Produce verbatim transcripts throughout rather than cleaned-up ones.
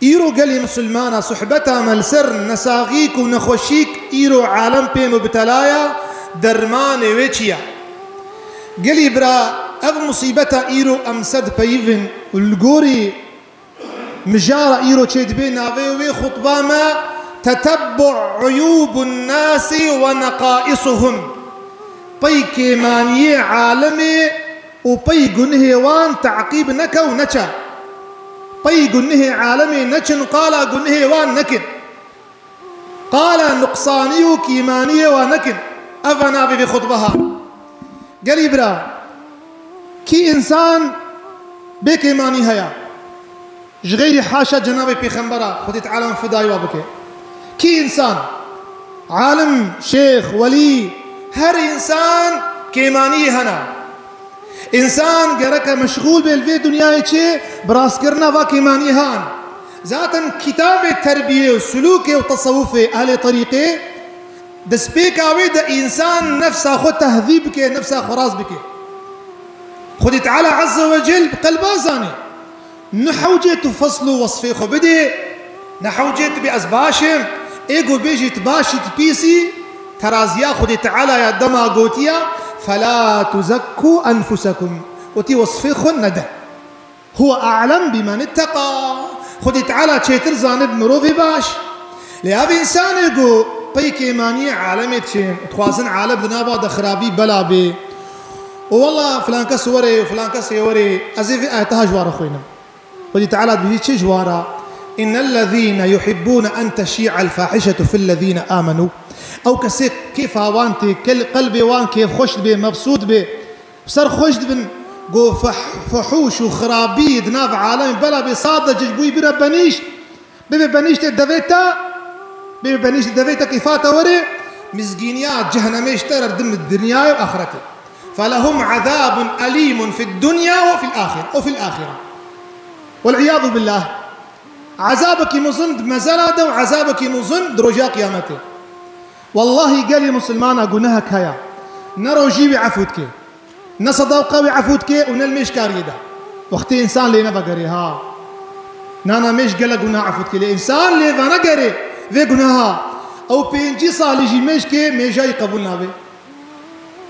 Îro gelî misilmana, sohbeta me li ser nesaxîk û nexweşîk îro alem pê mubtela ya, dermanê wê çi ye? Gelî bira, ev musîbeta îro em ser dipeyivin û li gorî mijara îro çêdibe navê wê xutba me, Tetebbu uyûbun nasi ve neqaisuhum. Pey kêmaniyê alemê û pey gunihê wan teqîb neke û neçe. Pey gunihê alemê neçin, qala gunihê wan nekin. Qala nuqsanî û kêmaniyê wan nekin. Ev e navê vê xutbeha. Gelî bira, kî însan bê kêmanî heye? Ji xeyrî haşa cenabê pêxembera, Xwedê Teala fidayî wa bike. Kî însan, alim, şêx, welî, her însan kêmaniyê hene. Însan gereke meşxûl bê li vê dinyayê çê bi rastkirina va kêmaniyê han. Zaten kitabê terbiyê û sulûkê û tesewufê ehlê terîqê, destpêka wê de însan nefsa xwe tehdîb bike, nefsa xwe rast bike. Xwedê Teala Azze ve Cel bi qelba zanê. Ne hewcê tu fesl û wesfê xwe bidê, ne hewcê tu bê ez baş im, ê ku bêjî tu baş î, tu pîs î, teraziya Xwedê Teala ya dema gotiya, "Fela tuzekkû enfusekum." Gotî wesfê xwe nede. "Huwe a'lem bimen itteqa." Xwedê Teala çêtir zane bi mirovê baş. Lê ev însanê ku pey kêmaniyê alemê diçin, dixwazin alem di nava de xirabî bela bê. Û wela filan kes were û filan kesê were, ez ê vê ayeta ji wan re xwînim. Xwedî Teala dibêjî çi ji wan re? "Innellezîne yuhibbûne en teşî'el fahişetu fillezîne amenû." Ew kesê kêfa wan tê, kel-, qelbê wan kêfxweş dibe, mebsût dibe, serxweş dibin, go feh-, fehûş û xirabî di nav alemê bela bê, sade ji bo wî bire benîşt, bibe benîştê devê te, bibe benîştê devê te kêfa te were, mizgîniya cehennemê ji te re didin dinyayê û axretê. "Felehum azabun elîmun fid dunya ve fil ahire, ve fil ahire." Vel iyadu billah. Azabekî mezin di mezela de û azabekî mezin di roja qiyametê. Wellahî gelî misilmana gunehek heye. Ne rojî wî efû dike, ne sedaqa wî efû dike û ne li mêşkariyê de. Wextê însan lê nevegerê ha. Nana mêş gelek guneh efû dike, lê însan lê venegerê vê guneha. Ew pêncî salî jî mêşkê mêjayî qebûl nabe.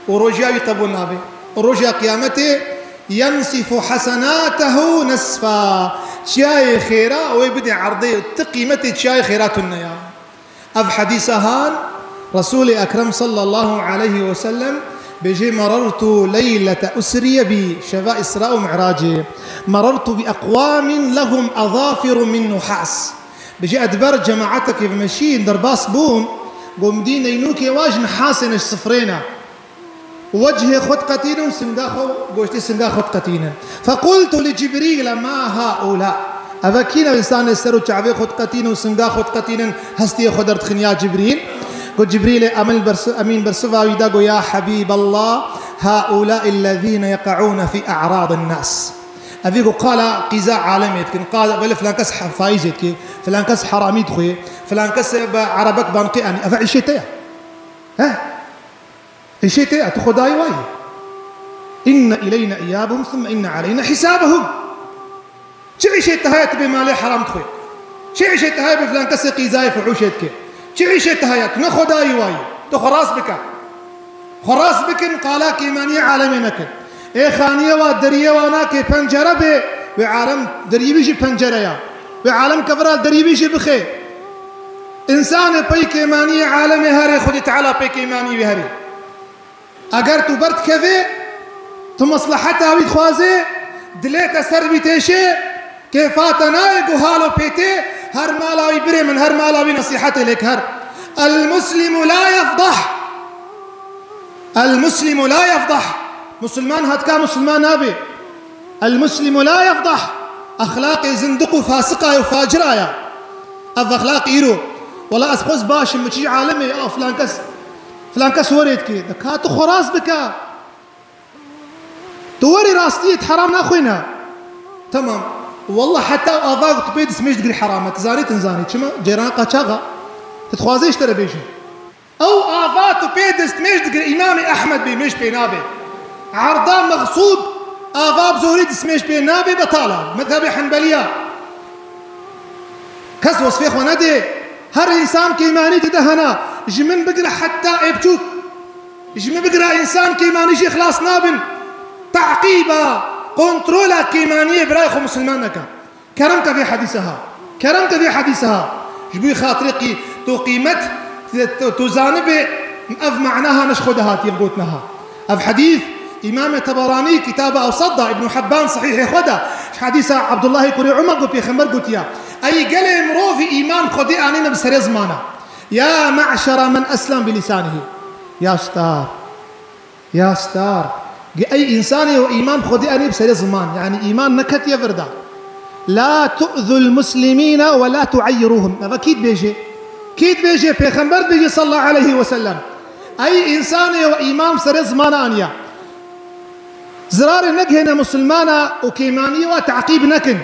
Û rojiya wî qebûl nabe. Û rojiya qiyametê, "Yensifu hasenatehu nesfa." Çiyayê xêra wê bidê erdê, ti qîmetê çiyayê xêra tune ya. Ev hedîsa han, Resûlê Ekrem sallallahu aleyhi ve sellem bêjê, "Merartu leylete usriye bi", şeva Îsra û Mi'racê, "Merartu bi eqwamin lehum azafirun min nuhas." Bêjê, ez di ber cemaetekê ve meşîn derbas bûm, go min dî neynûkê wa ji nihasê ne, ji sifrê ne. Wecihê xwe diqetînin û singa xwe, goştê singa xwe diqetînin. Fequltu li Cibrîle, "Ma haula?" Eve kî ne, însanê ser û çavê xwe diqetînin û singa xwe diqetînin, hestiyê xwe derdixin ya Cibrîl? Got Cibrîlê Emîn bersi-, Emîn bersiva wî da, got, "Ya Hebîballah, haula illezîne yeqeûne fî e'radin nas." Evî got, qala qîza alemê dikin, qala wele filan kes ha-, faîzê dike, filan kes heramî dixwe, filan kes bi erebek banqê anî. Eve îşê te ye. He? Îşê te ye, tu xwedayî wayî. "İnne ileyne iyâbehum, sümme inne aleyne hisâbehum." Çi îşê te heye tu bê malê heram dixwe? Çi îşê te heye bê filan kesê qîzayê fuhûşê dike? Çi îşê te heye? Tu ne xwedayî wayî. Tu xwe rast bike. Xwe rast bikin, qala kêmaniyê alemê nekin. Ê xaniyê wa, deriyê wa nake, pencere bê, wê alem deriyê wî jî pencere ya. Wê alem kevira deriyê wî jî bixe. Însanê pey kêmaniyê alemê herê, Xwedê Teala pey kêmaniyê wî herê. Eger tu berdikevê, tu mesleheta wî dixwazê, dilê te ser wî têşê, kêfa te nayê ku halo pê tê, her mala wî birê min, her mala wî nesîhetê lêk her. El muslimu la yefdah. El muslimu la yefdah. Musulman hetka musulman nabe. El muslimu la yefdah. Exlaqê zindiq û fasiqa ye û facira ye. Ev exlaq îro. Wela ez xwez baş im, min çi alemê, ya filan kes, filan kes werê dike. De ka tu xwe rast bike. Tu werê rastiyê, tu heram naxwêne. Tamam. Wela heta ava tu pê destmêj digirî heram e. Tu zanî, tu nizanî. Çima? Ceyran qaçaxa. Tu dixwazê ji te re bêjim. Ew ava tu pê destmêj digirî, Îmamê Ehmed bê, mêj pê nabe. Erda mexsûd, ava bi zorî destmêj pê nabe, betal e. Mezhebê Henbeliya. Kes wesfê xwe nedê. Her însan kêmanî dide hena. Ji min bigire heta ê biçûk. Ji min bigire însan kêmanî jê xilas nabin. Teqîba, kontrola kêmaniyê birayê xwe misilman neke. Kerem ke vê hedîse ha. Kerem ke vê hedîse ha. Ji bo xatirê qî-, tu qîmet, tu, tu zanibê, ev mana ha ne ji xwe de hatiye gotina ha. Ev hedîs Îmamê Teberanî kitaba Ewsat da, Îbnû Hibban Sehîhê xwe de, ji hedîsa Abdullahê kurê Umer got, Pêxember gotiya, Ey gelê mirovî îman Xwedê anîne bi serê zimana. Ya me'şera men eslem bi lîsanihî. Ya star. Ya star. Gi ey însanê û îman Xwedê anî bi serê ziman. Yanî îman neketiye vir de. La tu'zul muslimîne ve la tu'eyyiruhum. Eva kî dibêje? Kî dibêje? Pêxember dibêje sallallahu aleyhi ve sellem. Ey însanê û îman bi serê zimana aniya. Zirarê negihêne misilmana û kêmaniyê wa teqîb nekin.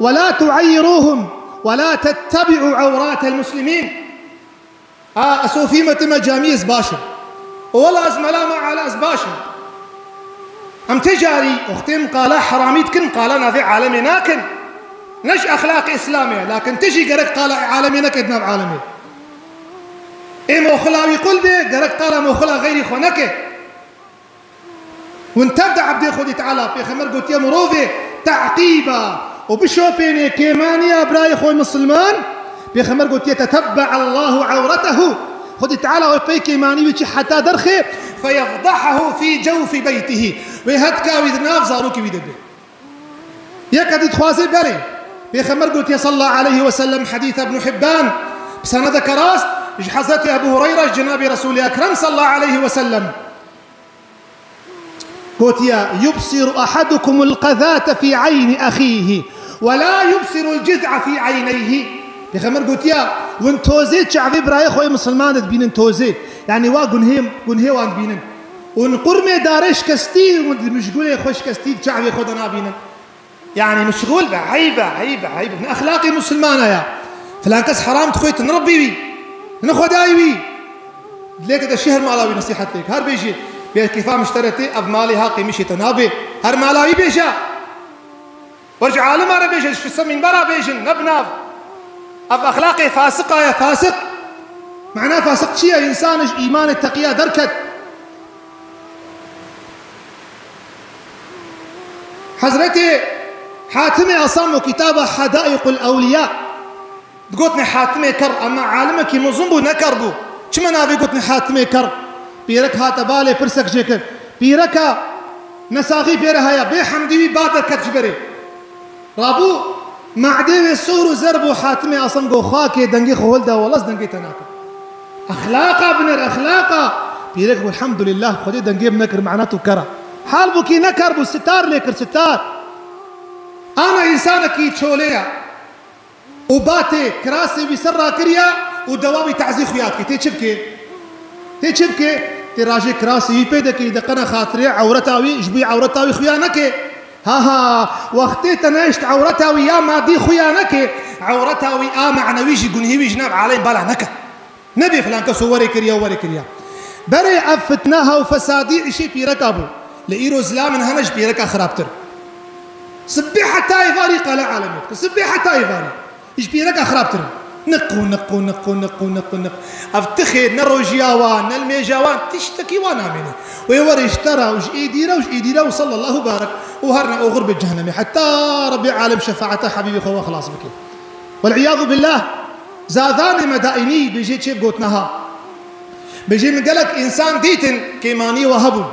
Ve la tu'eyyiruhum ve la tettebi'u ewratel muslimîn. A, ez sofî me, ti me camî, ez baş im. Û wela ez mela me ala, ez baş im. Em ti carî, wextê em qala heramî dikin, qala navê alemê nakin. Ne ji exlaqê Îslamê ye, lakin ti jî gerek qala alemê neke di nav alemê. Ê moxila wî qul bê, gerek qala moxila xeyrî xwe neke. Hûn tev de ebdê Xwedê Teala, Pêxember gotiye mirovê teqîba û bişopênê kêmaniya birayê xwe misilman, Pêxember gotiye, "Tetebbe'allahu ewretehu." Xwedê Teala wê pey kêmanî wî çi heta derxê, "Feyefdehehu fî cewfî beytihî." Wê hetka wî di nav zarokê wî de bê. Yeke dî dixwazê belê. Pêxember gotiye sallallahu aleyhi ve sellem, hedîsa Ibn Hibban, bi senedeke rast, ji Hezretî Ebu Hureyre, ji Cenabê Resûlê Ekrem sallallahu aleyhi ve sellem. Gotiye, "Yubsiru ahadukumul qezate fî eyni ehîhi, ve la yubsirul ciz'a fî eyneyhi." Pêxember gotiye, "Win tozê çavê birayê xwe yê misilman de dibînin tozê." Yanî wa gunhê, gunhê wan dibînin. Win qurmê darê şikestî, win di mijgulê xwe şikestî di çavê xwe de nabînin. Yanî mişxûl be, eyb e, eyb e, eyb e. Ne exlaqê misilmana ya. Filan kes heram dixwê, tu nirebbî wî. Tu nixwedayî wî. Dilê te de şi her mala wî nesîhet lêk. Her bêjî, bê kêfa min ji te re tê, ev malê ha qêmişê te nabê. Her mala wî bêje. Wer ji alima re bêje, ji ser mînbera bêjin, ne bi nav. Ev exlaqê fasiqa ye, fasiq. Mana fasiq çi ye? Însan ji îmanê teqiya derket. Hezretê Hatimê Asam û kitaba Hedaiqul Ewliya digotne Hatimê Ker, ema alimekî mezin bû, ne ker bû. Çima navê gotne Hatimê Ker? Pîrek hate balê pirsek jê kir. Pîreka nesaxî pê re heye, bê hemdî wî ba derket ji berê. Rabû, madê wê sor û zer bû, Hatimê Asam got, "Xakê dengê xwe hilda, wela ez dengê te nakim." Exlaqa binêr, exlaqa. Pîrek got, "Elhamdulillah, Xwedê dengê min nekir, mana tu kera." Halbûkî ne ker bû, sitar lê kir, sitar. Ana însanekî çolê ye. Û ba tê kirasê wî ser rakiriya û dewa wî tazî xuya dike. Tê çi bike? Tê çi bike? Tê rajê kirasê wî pê dike, de qena xatirê ewreta wî, ji bo ewreta wî xuya neke. Ha ha, wextê te nehişt ewreta wî ya madî xuya neke, ewreta wî a manewî jî gunhê wî ji nav alem bala neke. Nebê filan keso werê kiriya, werê kiriya. Berê ev fitneha û fesadî îşê pîreka bû. Lê îro zilamên hene ji pîreka xirabtir. Sibê heta êvarî qala alemê dike. Sibê heta êvarî. Ji pîreka xirabtir in. Niq û niq û niq û niq û niq û niq. Ev tixê ne rojiya wan, ne limêja wan, tiştekî wan namêne. Wê werê ji te re û ji êdî re û ji êdî re û sallallahu barek û her ne oxir bi cehennemê. Heta Rebbê alem şefaeta Habîbê xwe we xilas bike. Wel iyadu billah, zadanê me daîmî bêjê çê gotina ha. Bêjê min gelek însan dîtin kêmanî we hebûn.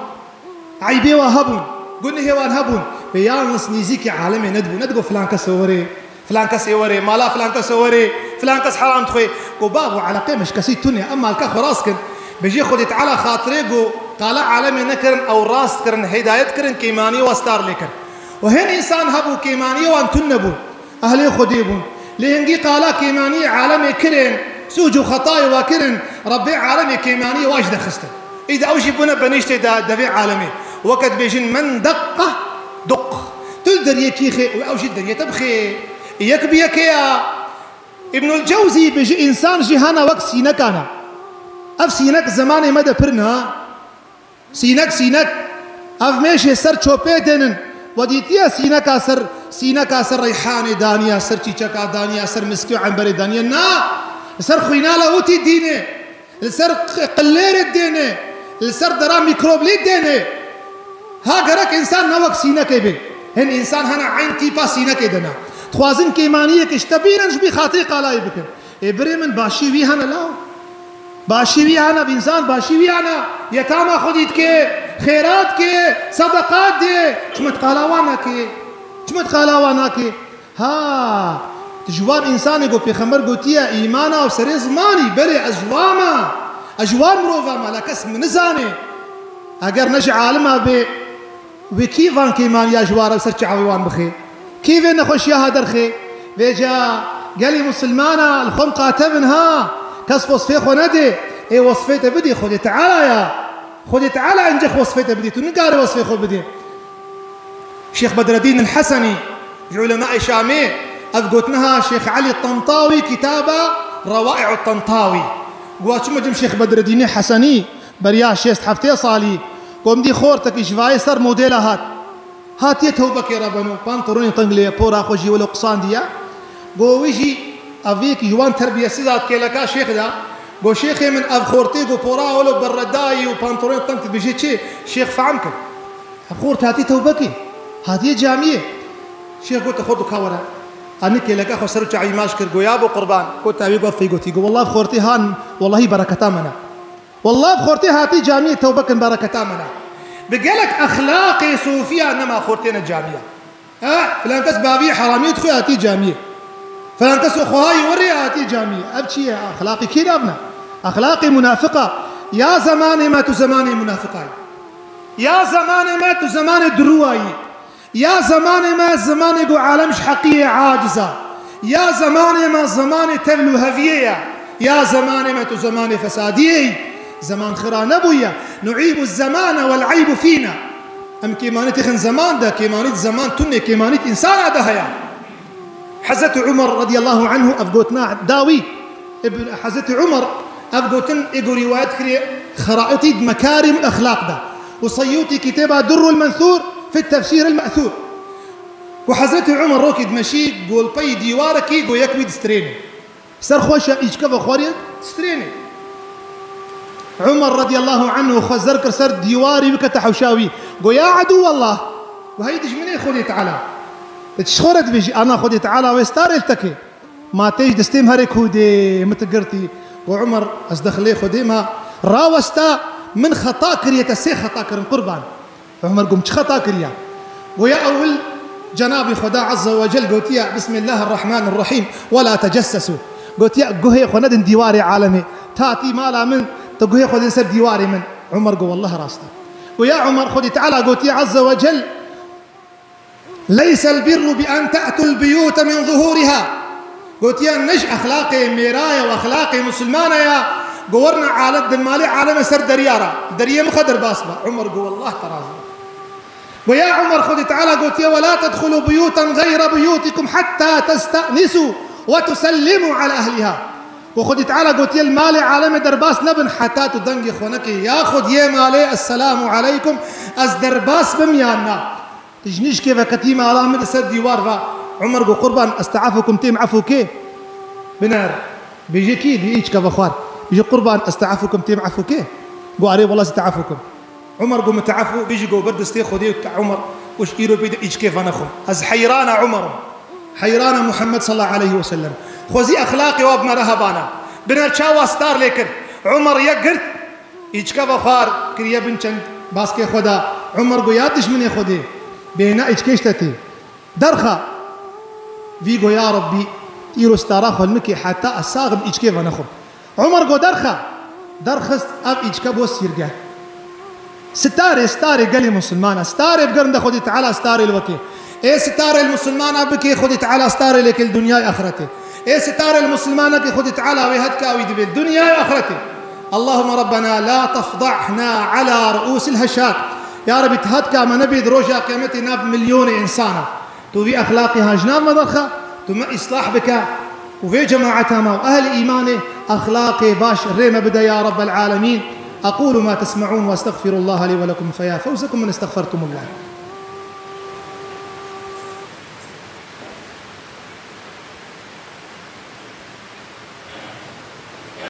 Eybê wan hebûn, gunehê wan hebûn. Bê yalnız nîzîkî alemê nedibû. Nedigot filan kes ê werê, filan kes ê werê, mala filan kes ê werê, filan kes heram dixwê. Got bavo eleqê me ji kesî tune, em malka xwe rast kin. Bêjê Xwedê Teala xatirê got, qala alemê nekirin, ew rast kirin, hidayet kirin, kêmaniyê wan star lê kir. Û hin însan hebû, kêmaniyê wan tune bûn. Ehlê Xwedê bûn. Lê hingî qala kêmaniyê alemê kirin, sûc û xetayê wa kirin, Rebbê alemê kêmaniyê wa jî dexistin. Îda ew jî bûne benîştê de, devê alemê. Weke dibêjin, "Men deqqa duq." Tu li deriyê kî xê û ew jî deriyê te bixê. Yek bi yekê ya. Îbnul Cewzî bêjî, însan jî hana wek sînekan e. Ev sînek zemanê me de pir ne. Sînek, sînek. Ev mêşê ser çopê dênin. We dîtiye sîneka ser, Sîneka ser reyhanê daniya, ser çîçeka daniya, ser miskê û emberê daniya. Na! Li ser xwîna lawitî dînê, li ser q-, qilêrê dênê, li ser dera mîkroblî dênê. Ha gerek însan ne wek sînekê be. Hin însan hene eyn tîpa sînekê de ne. Dixwazin kêmaniyeke ji te bînin, ji bî xatirê qalayê bikin. Ê birê min, başî wî hene law. Başî wî hene, însan başî wî hene. Yetama xwedî dike, xêra dike, sedeqa dê. Çima tu qala wan nakê? Çima tu qala wan nakê? Ha, tu ji wan însanê ku Pêxember gotiye, îmana û serê zimanî, belê ez ji wan me. Ez ji wan mirova me, la kes min nizane. Eger ne ji alima bê, wê kî van kêmaniya ji wan re ser çavê wan bixê? Kî vê nexweşiya ha derxê? Vêca gelî misilmana li xwe miqate bin ha, kes wesfê xwe nedê. Ê wesfê te bidê Xwedê Teala ya. Xwedê Teala encex wesfê te bidê. Tu nikarî wesfê xwe bidê. Şêx Bedreddîn el-Hesenî ji ulemayê Şamê, ev gotina ha Şêx Elî Tentawî, kitaba Rewaî'u Tentawî. Got, çima cim Şêx Bedreddînê Hesenî beriya şêst heftê salî, got, min dî xortekî ji vayê ser modela hat. Hatiye tewbekê re beno, pantolonê teng lê ye, pora xwe jî welo qisandiye. Got, wî jî ev yekî ji wan terbiyesiz hat kêleka şêx de. Got, şêxê min, ev xortê, got, pora welo berredayî û pantolonê teng, tu dibêjî çi? Şêx fehm kir. Ev xort hatiye tewbekê, hatiye camiyê. Şêx got, xort û ka were. Anî kêleka xwe ser û çavî maç kir, got, ya bo qurban. Got, ew ê got, fê gotî. Got, wallah xortê han, wallahî bereketa me ne. Wallah xortê hatî camiyê tewbe kin, bereketa me ne. Bi gelek exlaqê sofiya nema xortê ne camiya. Ha, filan kes bavî heramiyê dixwe hatî camiyê. Filan kes xwehayî werê hatî camiyê. Ev çi ye? Exlaqê kî nav ne? Exlaqê munafiqa. Ya zemanê me tu zemanê munafiqayî. Ya zemanê me tu zemanê dirûwayî. Ya zemanê me zemanê ku alem ji heqiyê aciz e. Ya zemanê me zemanê tevl û heviyê ye. Ya zemanê me tu zemanê fesadiyê yî. Zeman xira nebûye. Nu'îbu zemane wel eybu fîna. Em kêmanî têxin zeman de, kêmanî zeman tune, kêmanî însana de heye. Hezretî Umar radiyallahu anhu ev gotina dawî. Ibn Hezretî Umar ev gotin ê ku rîwayet kiriye Xeraîtî di Mekarim el-Exlaq de. Û Seyyûtî kitêba Durrul Mensûr fi Tefsîr el-Me'thûr. Ku Hezretî Umar rokî dimeşî golpeyî dîwarekî, go yek wî distrênê. Ser xweşa îçke ve xwariyê distrênê. Umar radiyallahu anhu xwe zer kir ser dîwarî, bikete hewşa wî. Go ya edûwallah. Go hey dijminê Xwedê Teala. Tu çi xwe re dibêjî? Ana Xwedê Teala wê starê li te kê. Ma tê ji destê min herê ku dê min tu girtî. Go Umar, ez dexilê Xwedê me rawesta, min xeta kiriye, te sê xeta kirin qurban. Umar go min çi xeta kiriya? Go ya ewil Cenabê Xweda Azze ve Cel gotiya, Bismillahirrahmanirrahîm, ve la tecessesu. Gotiya, guhê xwe nedin dîwarê alemê. Ta tî mala min, tu guhê xwe din ser dîwarê min. Umar go, wallah rast e. Go ya Umar, Xwedê Teala gotiya Azze ve Cel, Leysel birru bi en te'tul biyûte min zuhûriha. Gotiye, ne ji exlaqê mêra ye û exlaqê misilmana ye, go werine alet din malê aleme ser derya re. Deriyê min xwe derbas be. Umar go, wallah te razî. Go ya Umar, Xwedê Teala gotiye, "Ve la tedxulu buyûten gayre buyûtikum hatta testenisu ve tusellimu ala ehliha." Go Xwedê Teala gotiye, "Li malê aleme derbas nebin heta tu dengê xwe nekê ya xwe diyê malê, esselamu aleykum, ez derbas bim yan na." Dijnîşkê veketî mala min li ser dîwar ve. Umar go, "Qurban, ez te efû kim, têm efû kê?" Biner, bêje kî? Dî îçke vexwar. Bêje, "Qurban, ez te efû kim, têm efû kê?" Go, "Erê, wela ez te efû kim." Umar go, "Min te efû." Bêje go, "Ber destê Xwedê te Umar, û ji îro pê de îçkê venexwim. Ez heyrana Umar im. Heyrana Muhammed sallallahu aleyhi ve sellem. Xwezî exlaqê wa bi me re hebana. Biner çawa star lê kir. Umar yek girt, Îçke vexwar kiriye bin çend baskê xwe de. Umar go, "Ya dijminê Xwedê, bêhna îçkê ji te tê. Derxa." Vî go, "Ya Rebbî, îro stara xwe li min kê heta ez sax im îçkê venexwim." Umar go, "Derxa." Derxist, ev îçke bo sîrge. Sitarê, sitarê gelê misilmana, sitarê bi germ de Xwedê Teala sitarê li wekê. Ê sitarê li misilmana bikê Xwedê Teala sitarê lê kê li dinyayê axretê. Ê sitarê li misilmana kê Xwedê Teala wê hetka wî dibê li dinyayê axretê. Allahumma Rabbena la tefdahna ala ru'usil heşak. Ya Rebî, tu hetka me nebê di roja qiyamete nav milyonê insana. Tu vî exlaqê ha ji nav me derxe, tu me îslah bike û vê cemaeta me û ehlê îmanê exlaqê baş rê me bide ya Rabbel alemîn. أقول ما تسمعون وأستغفر الله لي ولكم فيا فوزكم من استغفرتم الله.